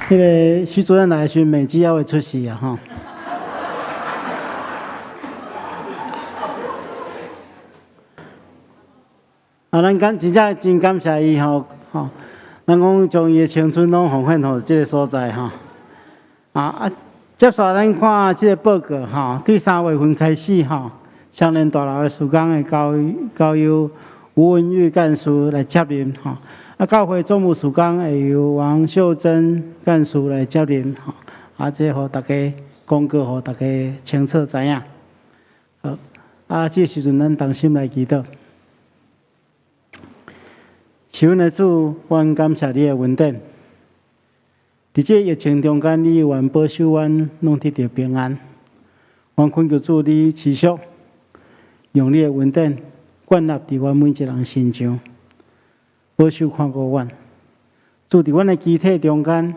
彼个許主任來的時，美姬猶未出世啊！吼。啊，咱感真正真感謝伊吼吼。咱講將伊的青春攏奉獻予這个所在吼。啊啊，接續咱看這个報告吼，對三月份開始吼，雙連大樓的事工會交交由吳文玉幹事來接任吼。啊，教會總務事工會由王秀珍幹事來接任吼。啊，這予大家公告，予大家清楚知影。好，啊，這時陣咱同心來祈禱。是阮的主，阮感謝你的恩典。佇這疫情中間，你猶原保守阮攏得著平安。阮懇求主，你持續用你的恩典建立佇阮每一个人身上，保守看顧阮。主佇阮的肢體中間，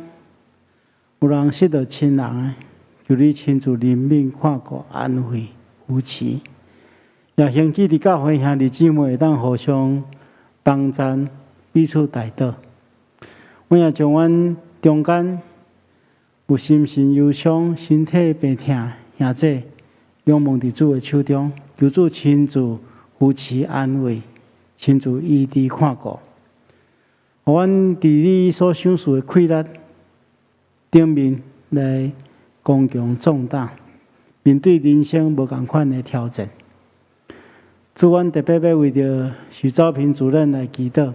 有人失落親人的，求你親自憐憫、看顧、安慰、扶持。也興起佇教會兄弟姊妹會當互相幫贊，彼此代禱。阮也將阮中間有心神憂傷、身體病痛的兄姊，仰望佇主的手中，求主親自扶持安慰，親自醫治看顧。予阮佇你所賞賜的氣力頂面來剛強壯膽，面對人生無仝款的挑戰。主，阮特別欲為著許昭平主任來祈禱，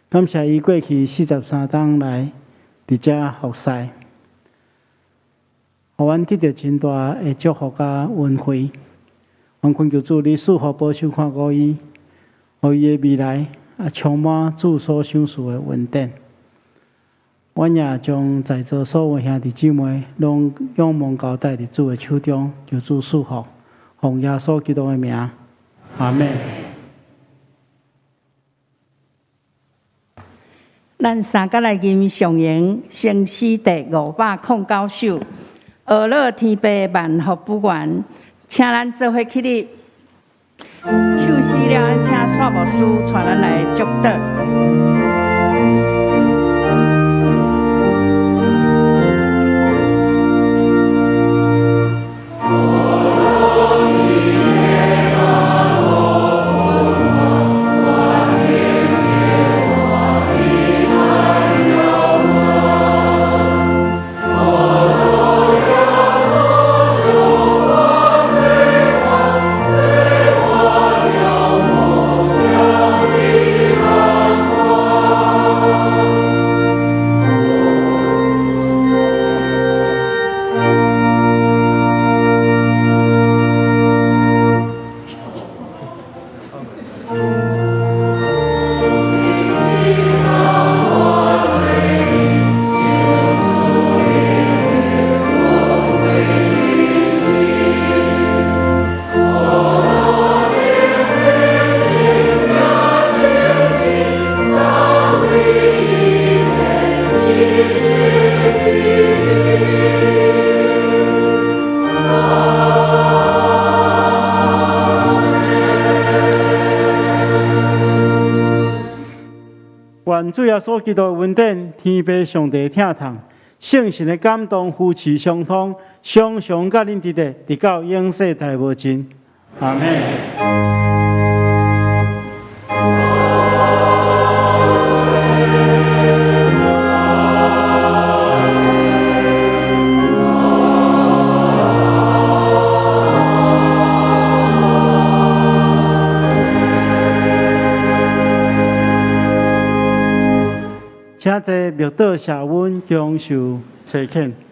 感謝伊過去四十三冬來佇遮服侍，予阮得著真大的祝福佮恩惠。阮懇求主，你賜福保守看顧伊，予伊的未來啊充滿主所賞賜的恩典。阮也將在座所有兄弟姊妹，攏仰望交代佇主的手中，求主賜福，奉耶穌基督的名，阿們。咱三角來吟上詠聖詩第五百空九首，呵咾天父萬福不完，請咱做伙起立。唱詩了，請蔡牧師帶咱來祝禱。願主耶穌基督的恩典，天父上帝疼痛，聖神的感動，扶持相通，常常佮恁佇咧，直到永世代無盡。阿們。請坐默禱謝恩，享受差遣。